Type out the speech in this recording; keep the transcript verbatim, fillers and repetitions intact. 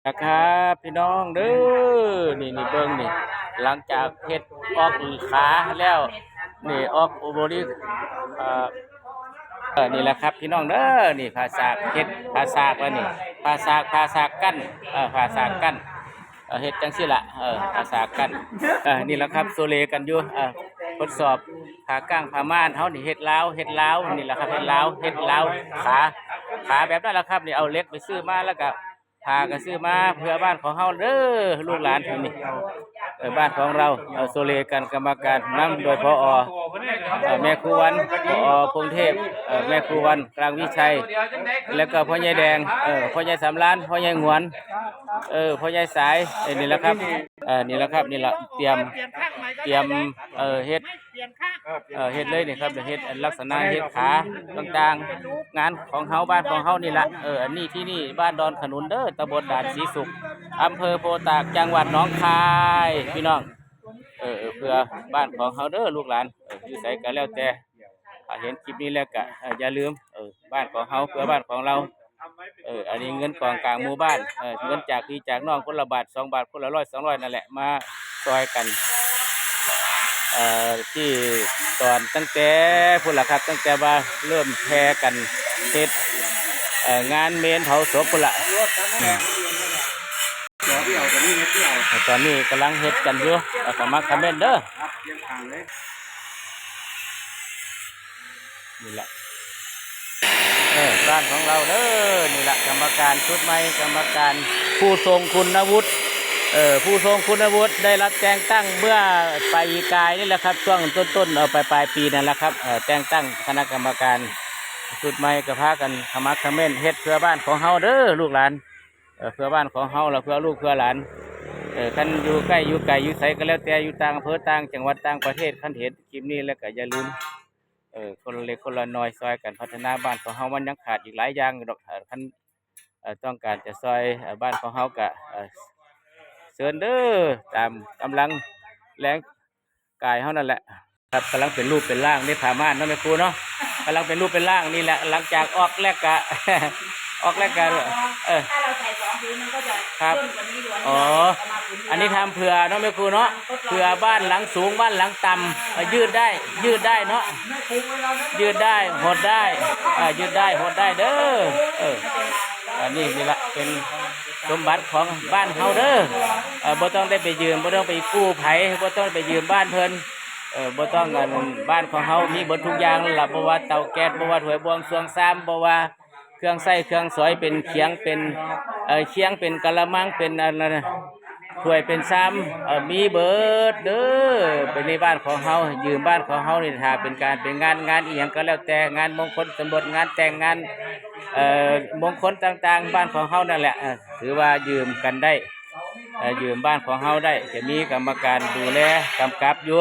นะครับพี่น้องเด้อ นี่นี่เบิ่งนี่ หลังจากเฮ็ดออกขาแล้ว นี่ออกบริ เอ่อ เออ นี่แหละครับพี่น้องเด้อ นี่ผ้าสาก เฮ็ดผ้าสากแล้วนี่ ผ้าสาก ผ้าสากกั้น เออ ผ้าสากกั้น เออ เฮ็ดจังซี่ล่ะ เออ ผ้าสากกั้น เออ นี่แหละครับ โซเลกันอยู่ เออ ทดสอบผ้าก้างผ้าม่านเฮานี่ เฮ็ดลาว เฮ็ดลาว นี่แหละครับ เฮ็ดลาว เฮ็ดลาว ขา ขาแบบนั้นแหละครับ นี่เอาเหล็กไปซื้อมาแล้วก็ ผ้าก็ซื้อมาเพื่อบ้านของเฮาเด้อ ลูกหลานที่นี่ เออ บ้านของเรา เออ โซเลกันกรรมการนำโดย ผอ. เออ แม่ครูวัน ผอ. พงเทพ เออ แม่ครูวัน กลางวิชัย แล้วก็พ่อใหญ่แดง เออ พ่อใหญ่สำราญ พ่อใหญ่หงวน เออ พ่อใหญ่สาย เออ นี่แหละครับ เออ นี่แหละครับ นี่แหละ เตรียม เตรียม เออ เฮ็ด เออ เฮ็ดเลยนี่ครับ เฮ็ดลักษณะเฮ็ดขาต่างๆ งานของเฮา บ้านของเฮานี่ละ เออ อันนี้ที่นี่บ้านดอนขนุนเด้อ ตำบลด่านสีสุข อำเภอโพธิ์ตาก จังหวัดหนองคาย พี่น้อง เออ เออ เพื่อบ้านของเฮาเด้อ ลูกหลาน เออ อยู่ไสก็แล้วแต่ ถ้าเห็นคลิปนี้แล้วก็ เออ อย่าลืม เออ บ้านของเฮา เพื่อบ้านของเรา เออ อันนี้เงินกองกลางหมู่บ้าน เออ เงินจากพี่จากน้องคนละบาทสองบาท คนละร้อยสองร้อยนั่นแหละ มาซอยกัน เอ่อ ที่ตอนตั้งแต่พุ้นล่ะครับ ตั้งแต่ว่าเริ่มแห่กันเฮ็ด เอ่อ งานเมนเผาศพพุ้นล่ะ ตอนนี้กำลังเฮ็ดกันอยู่ เอ่อ สมัครคอมเมนต์เด้อ นี่แหละ เออ บ้านของเราเด้อ นี่แหละ กรรมการชุดใหม่ กรรมการผู้ทรงคุณวุฒิ เออ ผู้ทรงคุณวุฒิได้รับแต่งตั้งเมื่อปีกายนี่แหละครับ ช่วงต้นๆ เออ ปลายๆ ปีนั่นแหละครับ เออ แต่งตั้งคณะกรรมการชุดใหม่ ก็พากันขมักเขม้นเฮ็ดเพื่อบ้านของเฮาเด้อ ลูกหลาน เออ เพื่อบ้านของเฮาและเพื่อลูกเพื่อหลาน เออ คันอยู่ใกล้อยู่ไกลอยู่ไสก็แล้วแต่ อยู่ต่างอำเภอต่างจังหวัดต่างประเทศ คันเห็นคลิปนี้แล้วก็อย่าลืม เออ คนละเล็กคนละน้อย ซอยกันพัฒนาบ้านของเฮา มันยังขาดอีกหลายอย่างอยู่ดอก เออ คัน เออ ต้องการจะซอย เออ บ้านของเฮาก็ เออ เชิญเด้อ ตามกำลังแรงกายเฮานั่นแหละ ครับ กำลังเป็นรูปเป็นร่างในผ้าม่านเนาะแม่ครูเนาะ กำลังเป็นรูปเป็นร่างนี่แหละ หลังจากออกแล้วก็ ออกแล้วก็ เออ ถ้าเราใส่สองผืนมันก็จะ ครับ ย่นกว่านี้อยู่ อ๋อ อันนี้ทำเผื่อเนาะแม่ครูเนาะ เผื่อบ้านหลังสูงบ้านหลังต่ำ เออ ยืดได้ ยืดได้เนาะ ยืดได้ หดได้ อ่า ยืดได้ หดได้เด้อ เออ อันนี้นี่ละเป็นสมบัติของบ้านเฮาเด้อ เออ บ่ต้องได้ไปยืม บ่ต้องไปกู้ไผ บ่ต้องไปยืมบ้านเพิ่น เออ บ่ต้อง อัน บ้านของเฮามีเบิดทุกอย่างนั่นล่ะ บ่ว่าเตาแก๊ส บ่ว่าถ้วยบ่วงซวงซาม บ่ว่าเครื่องใช้เครื่องสอย เป็นเขียง เป็น เอ่อ เขียง เป็นกะละมัง เป็นอันนั้นนะ ถ้วยเป็นชาม เอ่อ มีเบิดเด้อ เป็นในบ้านของเฮา ยืมบ้านของเฮานี่ ถ้าเป็นการเป็นงาน งานอีหยังก็แล้วแต่ งานมงคลสมรส งานแต่ง งาน เอ่อ มงคลต่างๆ บ้านของเฮานั่นแหละ เอ่อ ถือว่ายืมกันได้ เอ่อ ยืมบ้านของเฮาได้ จะมีกรรมการดูแลกำกับอยู่